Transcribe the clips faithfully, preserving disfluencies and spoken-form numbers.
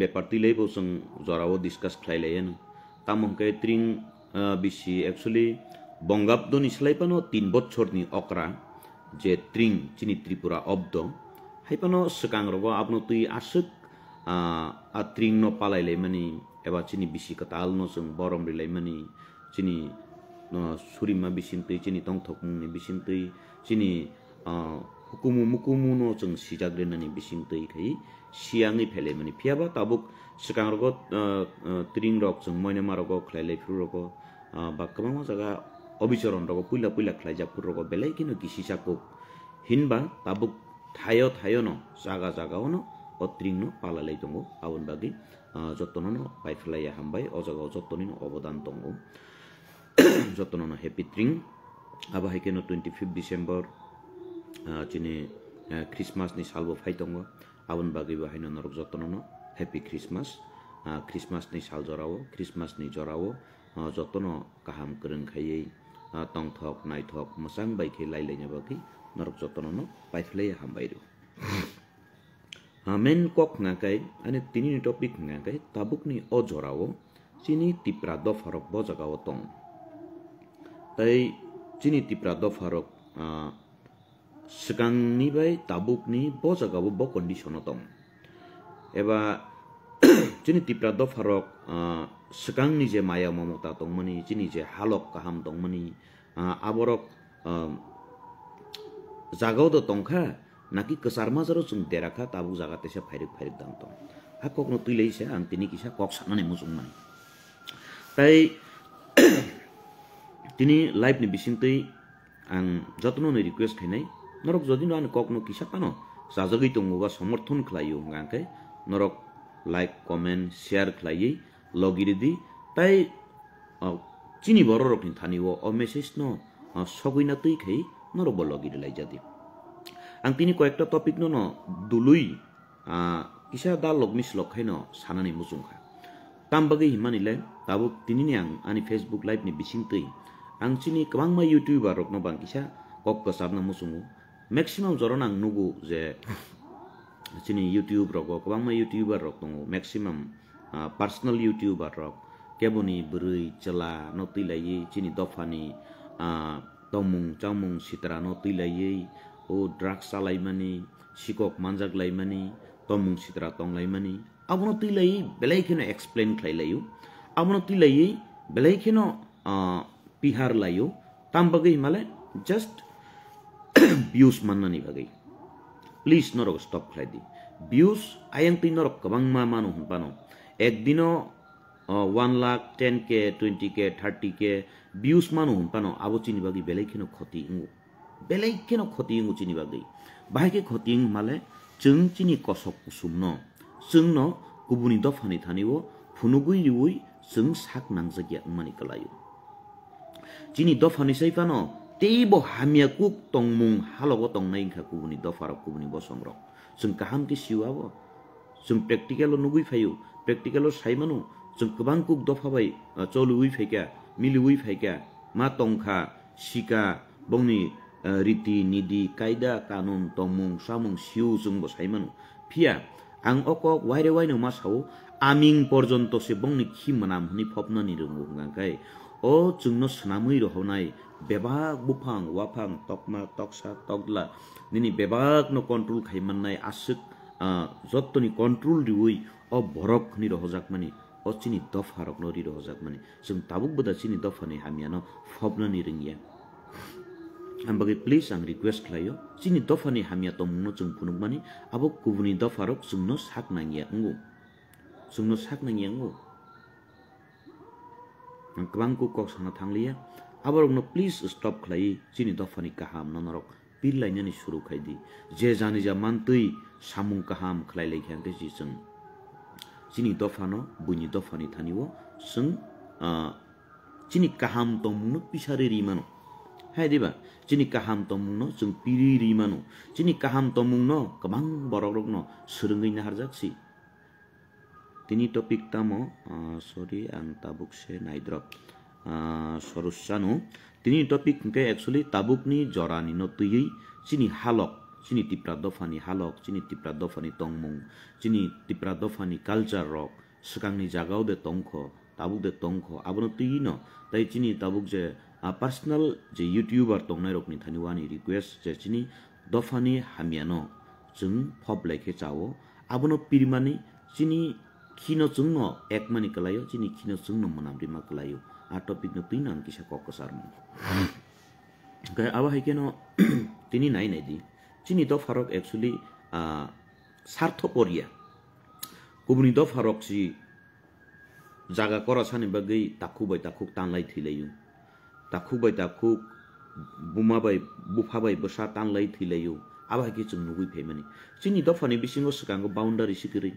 Paper twi lai bo chwng jorao discuss khlai lai ano. Tamo hwnkhe tring, ah, bisi actually Bongabdoni slai phano tin bochorni okra je tring chini Tripura obdo. Hai phano swkang rogo abono twi aswk, ah, a tring no palai lai mani eba chini bisi kwtal no chwng borom ri lai mani, chini, ah, surima bising twi, chini tongthokmung ni bising twi, chini ah, hukumu mukumu no chwng sijak rinani bising twi khai siyangwi phailaimani. Phiyaba tabuk swkang rogo, ah, ah, tring rok chwng moinema rogo khlai lai phuru rogo, ah, ba kwbangma jaga obichoron rogo puila puila khlaijak phuru rogo belai kheno kisisa kuk. Hinba tabuk thaio thaio no jaga jaga o no o tring no pala lai tongo. Aboni bagwi, ah, jotono no paiphlaiya hambai, o jaga o jotoni no obodan tongo. Jotono no happy tring. Abo hai kheno twenty fifth December, ah, chini, ah, Christmas ni sal bo phai tongo. Aboni bagwi bo haino norok jotono no happy Christmas. Ah, Christmas ni sal jorao, Christmas ni jorao, ah, jotono kaham kwrwng khaiwi, ah, tongthok naithok mwchang bai khe lai laina bagwi norok jotono no paiphlaiya hambai rw. Ah, main kok hwnka khe, ani tini ni topic hwnka khe, tabuk ni o jora o chini Tipra dopha rok bo jaga o tong. Tai chini Tipra dopha rok, ah, swkang ni bai tabuk ni bo jaga o bo condition o tong. Eba chini Tipra dopha rok, ah, swkang ni je maya mamota tong mani, chini je halok kaham tong mani, ah, aborok, ah, jaga o do tong kha, naki kwchar majaro chwng dera kha, tabuk jaga teisa phairik phairik dang tong. Ha kok no twi lai se ang tini kisa kok sanani muchung mani. Tai tini live ni bising twi ang jotono ni request khainai, norok jodi no ani kok no kisa phano chajagwi tongo ba somorthon khlai o hwnka khe norok like, comment, share khlaiwi logi ridi. Tai, ah, chini borok rok ni thani o, o message no, ah, sogwi na twi khai norok bo logi rwlai jadi. Ang tini koyekta topic no no dului, ah, kisa dalok mislok khai no sanani muchung kha. Tam bagwi himani le tabuk tini ni ang ani Facebook live ni bising twi ang chini kwbangma YouTuber rok no bang kisa kok kwchar na muchungo. Maximum jora no ang nugo je chini YouTube rogo kwbangma YouTuber rok tongo, maximum, ah, personal YouTuber rok, keboni bwrwi chwla no twi laiwi chini dopha ni, ah, tongmung chamung sitra no twi laiwi, o drugs cha lai mani, sikok manjak lai mani, tongmung sitra tong lai mani, abono twi laiwi belai kheno explain khlai lai o, abono twi laiwi belai kheno, ah, pihar lai o. Tam bagwi himale just views mannani bagwi. Please norok stop khlai di. Views ayang twi norok kwbangma mano hwn phano. Ek dino, o, one lakh, ten K, twenty K, thirty K views mano hwn phano abo chini bagwi belai kheno khoti wngo. Belai kheno khoti wngo chini bagwi. Bahai khe khoti wng himale chwng chini kosok kusumno, chwngno kubuni dophani thani o phunugwi riui chwng sak nangjak ya wngmani kwlai o. Chini dophani sai phano teibo hamya kuk tongmung halogo tongnai wngkha kubuni dopharok, kubuni bosongrok. Chwng kaham khe sio abo. Chwng practical o nugui phaio, practical o sai mano. Chwng kwbang kuk dopha bai, ah, choliui phaikha, miliui phaikha, ma tongkha, sika, bongni, ah, riti, nidi, kaida, kanun, tongmung, samung, sio chwngbo sai mano. Phiya, ang o kok waire waino ma sao, aming porjonto se bongni khi mwnam hwnwi phopnani rwngo hwnka khe, o chwngno swnamwi rohornai bebak buphang, waphang, tokma, toksa, tokla, nini bebakno control khai mannai aswk, ah, jottoni control riui o borok hwnwi rohojakmani, o chini dopharokno ri rohojakmani. Chwng tabukbo da chini dophani hamyano phopnani rwngya. Ang bagwi please ang request khlaio, chini dophani hamya tongmungno chwng phunukmani, abo kubuni dopharok chwngno sak nangya wngo. Chwngno sak nangya wngo. Ang kwbang kuk kok sana thangliya. Aborokno please stop khlaiwi chini dophani kahamno norok pir lainani suru khai di. Je jani ja mantwi samung kaham khlai lai khe hwnkhe si chwng chini dophano, buini dophani thani o chwng, ah, chini kaham tongmungno pisari ri mano. Hai diba? Chini kaham tongmungno chwng piri ri mano. Chini kaham tongmungno kwbang borokrokno swrwngwi naharjak si. Tini topic tamo, ah, sorry, ang tabuk se naidrop. Ah, sorus sano. Tini topic hwnkhe actually tabukni jorani no twiwi chini halok, chini Tipra dophani halok, chini Tipra dophani tongmung, chini Tipra dophani culture rok swkangni jagao de tongkho, tabuk de tongkho, abono twi no. Tai chini tabuk je, ah, personal je YouTuber tongnai rokni thani wani request je chini dophani hamyano chwng phop lai khe chao, abono pirmani chini khino chwngno ekmani kwlaio, chini khino chwngno mwnam rima kwlaio. A topic no twi no ang kisa kok kwcharmung. Hwnkhe abo hai kheno tini nai nai di. Chini dopharok actually, ah, sartho porya. Kubuni dopharok si jaga korasani bagwi takhuk bai takhuk tanlai thwilaio. Takhuk bai takhuk buma bai bupha bai bwsa tanlai thwilaio. Abo hai khe chwng nugwi phaimani. Chini dophani bisingo swkango boundary si kwrwi.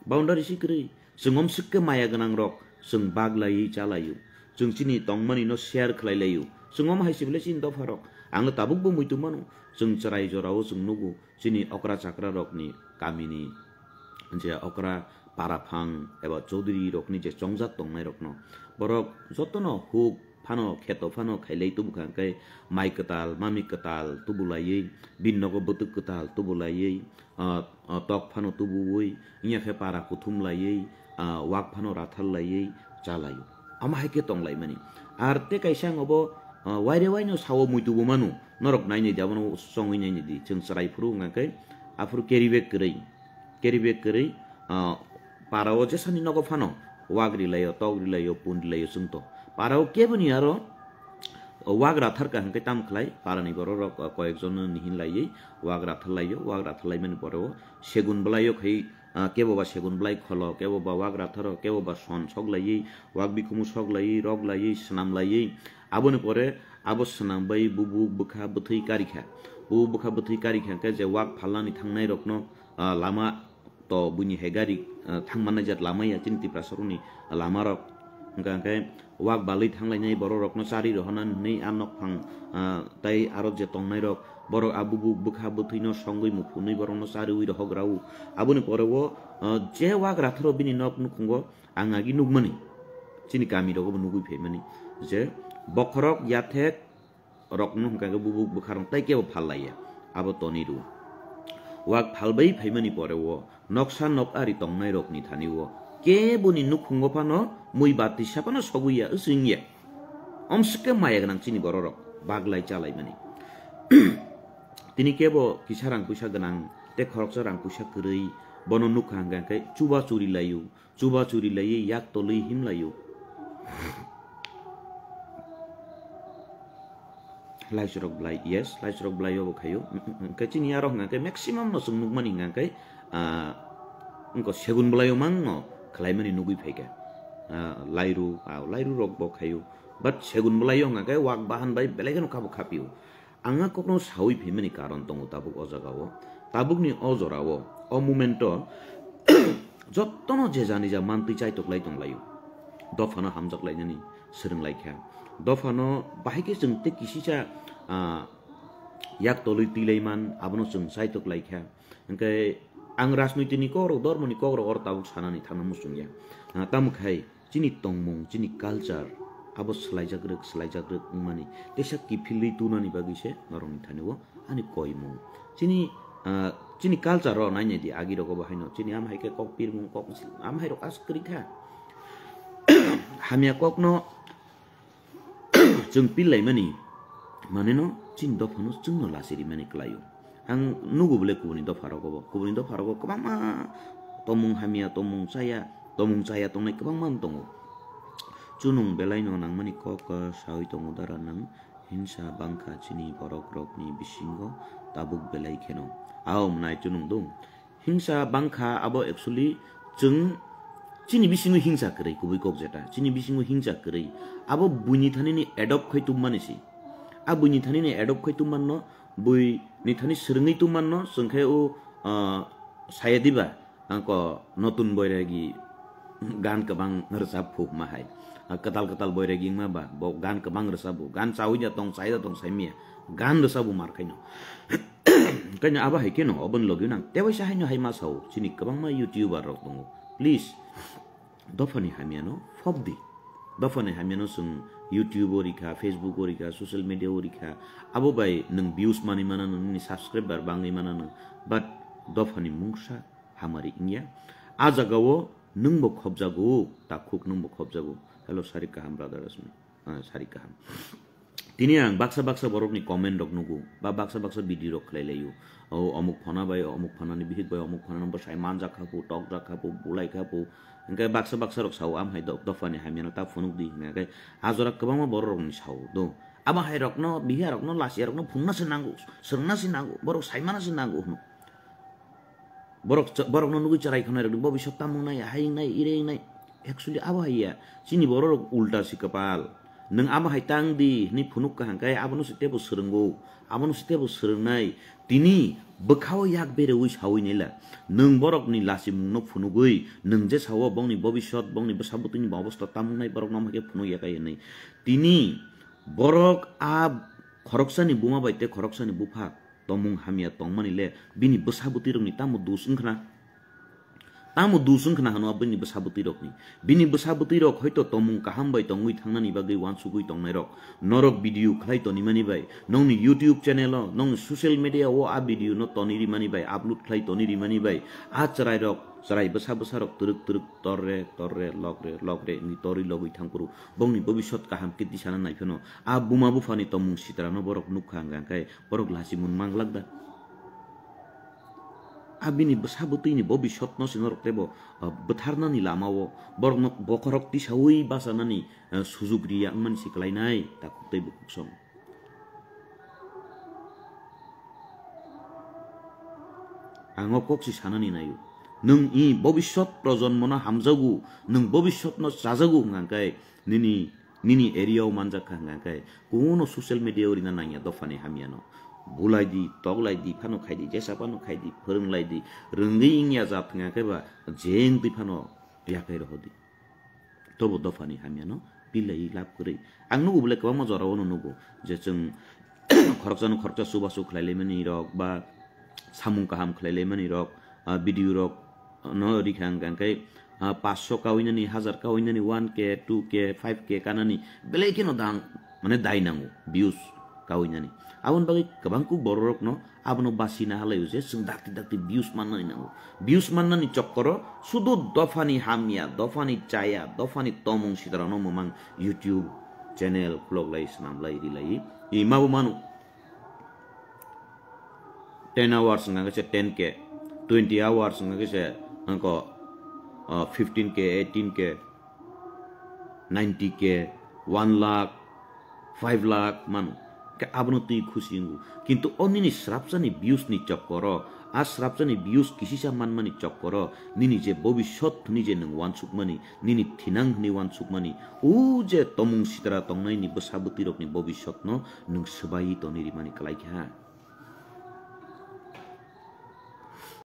Boundary si kwrwi. Chwng omswk khe maya gwnang rok chwng bag laiwi chalaio. Chwng chini tongmani no share khlai laio. Chwng om hai se belai chini dopha rok. Ang no tabuk bo muitu mano. Chwng chwrai jorao chwng nugo chini okra chakra rokni kamini je okra para phang eba chaudhuri rokni je chongjak tongnai rokno. Borok jotono huk phano kheto phano khailai tubu kha hwnkhe mai kwtal, mami kwtal tubu laiwi, bini nogo bwtwk kwtal tubu laiwi, ah, ah, tok phano tubuwi, wngya khe para kuthum laiwi, ah, wak phano rathar laiwi chalaio. Ama hai khe tong laimani. Ar tei kaisa ang obo, ah, waire waino sao muitu bo manu, norok nainai di, abono chongwi nainai di, chwng chwrai phuru wngkha khe aphuru carry bag kwrwi. Carry bag kwrwi, ah, para o jesani nogo phano wak rilaio, tok rilaio, pun rilaio chwngto. Para o keboni aro wak rathar ka hwnkhe tam khlai, para ni borok rok, ah, koyek jon no nihin laiwi wak rathar laio, wak rathar laimani pore o segun bwlai o khai, ah, kebo ba segun bwlai kholo, kebo ba wak ratharo, kebo ba son sok laiwi, wak bikhumu sok laiwi, rok laiwi, swnam laiwi. Aboni pore abo swnam bai bubuk bwkha bwthwi kari kha. Bubuk bwkha bwthwi kari kha hwnkhe je wak phalnani thangnai rokno, ah, lama to buini hai gari, ah, thang mannai jat lama ya chini Tiprasarokni lama rok. Hwnkha hwnkhe wak balwi thanglainai borok rokno chari rohornani hwnwi a nokphang, ah, tai aro je tongnai rok borok a bubuk bwkha bwthwino songwi muphunwi borokno chariwi rohok rao. Aboni pore o, ah, je wak ratharo bini nok nukhungo ang agi nukmani chini kami rogo bo nugwi phaimani je bokhorok yathek rokno hwnkha khe bubuk bwkha rok tai kebo phal laiya, abo tonwi rw. Wak phalbai phaimani pore o noksa nok ari tongnai rokni thani o keboni nukhungo phano mui bati sa phano sogwi ya, wswing ya. Omswk khe maya gwnang chini borok rok baglai chalaimani. Tini kebo kisa rang puisa gwnang tei khoroksa rang puisa kwrwi bono nukha hwnkha khe chuba churi laio. Chuba churi laiwi yak tolwi him laio. Laichwrok bwlai, yes, laichwrok bwlai obo khaio. Mm, mm, mm. Khe chini aro hwnkha khe maximum no chwng nukmani hwnkha khe, ah, wngkha segun bwlai o mang no khlaimani nugwi phaikha. Ah, lairu, ah, lairu rok bo khaio. But segun bwlai o hwnkha khe wak bahan bai belai kheno kha bo khapio. Ang a kokno saui phaimani karon tongo tabuk o jagao. Tabukni o jorao, o momento jotono je jani ja mantwi chaitok lai tong laio. Dophano hamjak lainani swrwng lai kha. Dophano bahai khe chwng tei kisisa, ah, yak tolwi twi lai man, abono chwng chaitok lai kha. Hwnkhe ang rajnitini kokrok, dormoni kokrok oro tabuk sanani thangna muchung ya. Ah, tamo khai, chini tongmung, chini culture, abo swlaijak rwk, swlaijak rwk wngmani, teisa kiphilwi tunani bagwi se norokni thani o ani koimung. Chini, ah, chini culture o nainai di, agi rogo bo haino, chini am hai khe kok pirmung, kok am hai rok aswk kwrwi kha. Hamya kokno chwng pil laimani, maneno chini dophano chwngno lachi rimani kwlaio. Ang nugo bole kubuni dopha rogo bo. Kubuni dopha rogo kwbangma tomung hamya, tomung chaya, tomung chaya tongnai kwbangma wng tongo. Chunung belaino nangmani kok, ah, saui tongo dara nang hinsa bangkha chini borok rokni bisingo tabuk belai kheno. Ao mwnai chunung dung. Hingsa bangkha abo actually chwng chini bisingo hingsa kwrwi kubui kok jeta. Chini bisingo hingsa kwrwi. Abo buini thanini adopt khai tummani si. A buini thanini adopt khai tummanno, buini thani swrwngwi tummanno, chwng khe o, ah, saya diba, angko notun boiragi gan kwbang rwchap phu ma hai. Ah, kwtal kwtal boiragi wngma ba, bo gan kwbang rwchabu, gan chaui da tong, chai da tong, sai miya. Gan rwchabu mar khaino. Kanya abo hai keno, oboni logi nang tewaisa haino hai ma sao, chini kwbangma YouTuber rok tongo. Please, dophani hamyano phop di. Dophani hamyano chwng YouTube o rikha, Facebook o rikha, social media o rikha. Abo bai nwng views manwi mano, nini subscriber bangwi mano, but dophani mungsa hamari wngya. A jagao nwngbo khobjago, takhuk nwngbo khobjago. Hello, Sarik Kaham brother Asmi. Ah, Sarik Kaham. Tini ang baksa baksa borokni comment rok nugo, ba baksa baksa video rok khlai laio. O omuk phana bai, omuk phanani bihik bai, omuk phanani bwsai manjak kha phu, tokjak kha phu, bulai kha phu. Hingke baksa baksa rok sao, "Am hai dok-, dophani hamyano ta phunuk di," hingke a jora kwbangma borok rokni sao do. Abo hai rokno, biha rokno, lasia rokno phunukna se nango, swrwngna se nango, borok saimana se nango hwno. Borok ch-, borokno nugwi chwrai khwnai rokni bobiswt tamo wngnai, hai wngnai, ire wngnai. Actually, abo hai ya. Chini borok rok ulta si kwpal. Nwng abo hai tang di, hwnwi phunuk kaham khe abono se tebo swrwngo, abono se tebo swrwngnai. Tini bwkhao yak bereui saui naila. Nwng borokni lachimungno phunugwi, nwng je sao bongni bobiswt, bongni bwsa bwtwini bo obostha tamo wngnai, borokno amo hai khe phunuk ya khe hwnwi. Tini borok a khoroksani buma bai tei khoroksani bupha tomung hamya tongmani le bini bwsa bwtwi rokni tamo dus wngkhna? Tamo dus wngkhna hwnwi bini bwsa bwtwi rokni? Bini bwsa bwtwi rok hoito tomung kaham bai tongwi thangnani bagwi uansugwi tongnai rok. Norok video khlai tonimani bai, nongni YouTube channel o, nongni social media o a video no toni rimani bai, upload khlai toni rimani bai, a chwrai rok, chwrai bwsa bwsa rok twrwk twrwk torre torre lokre lokre wngwi torwi logwi thangphuru bongni bobiswt kaham khe tisana naiphano a buma buphani tomung sitrano borok nukha hwnkha khe borok lachimun manglak da? A bini bwsa bwtwini bobiswtno se norok teibo, ah, bwtharnani lamao borokno bokhorok tisaui bachanani, ah, sujuk riya wngmani se kwlainai takhuk tei bukhuk song. Ang o kok se sanani naio. Nwng i bobiswt projonmono hamjago, nwng bobiswtno chajago hwnkha khe nini, nini area o manjak kha hwnkha khe kuno social media o rina nangya dophani hamyano. Bulai di, toklai di, phano khai di, jesa phano khai di, phwrwng lai di, rwngwi wngya jat hwnkha khe ba je wngtwi phano yaphai rohor di. Tobo dophani hamyano pilai lab kwrwi. Ang nugo bole kwbangma jorao no nugo je chwng khoroksa no khoroksa chubachu khlai laimani rok ba samung kaham khlai laimani rok, ah, video rok no rikha hwnkha khe, ah, paanch sho kawi nani, hajar kawi nani, one K, two K, five K kanani belai kheno dang, mane dai nango views kawi nani. Aboni bagwi kwbang kuk borok rokno abono basina halaio je chwng dakti dakti views mannani nango. Views mannani chokkoro sudu dophani hamya, dophani chaya, dophani tomung sitarano mwmang YouTube channel khulok lai, swnam lai, ri lai. Ima bo manu. Ten hours wngkha khe se ten K, twenty hours wngkha khe se wngkha, uh, fifteen K, eighteen K, ninety K, one lakh, five lakh mano. Khe abono twi khusi wngo. Kintu o nini srapsani views ni chokkoro, a srapsani views kisisa manmani chokkoro, nini je bobiswt hwnwi je nwng uansukmani, nini thinang hwnwi uansukmani, o je tomung sitra tongnaini bwsa bwtwirokni bobiswtno nwng swbai toni rimani kwlai kha.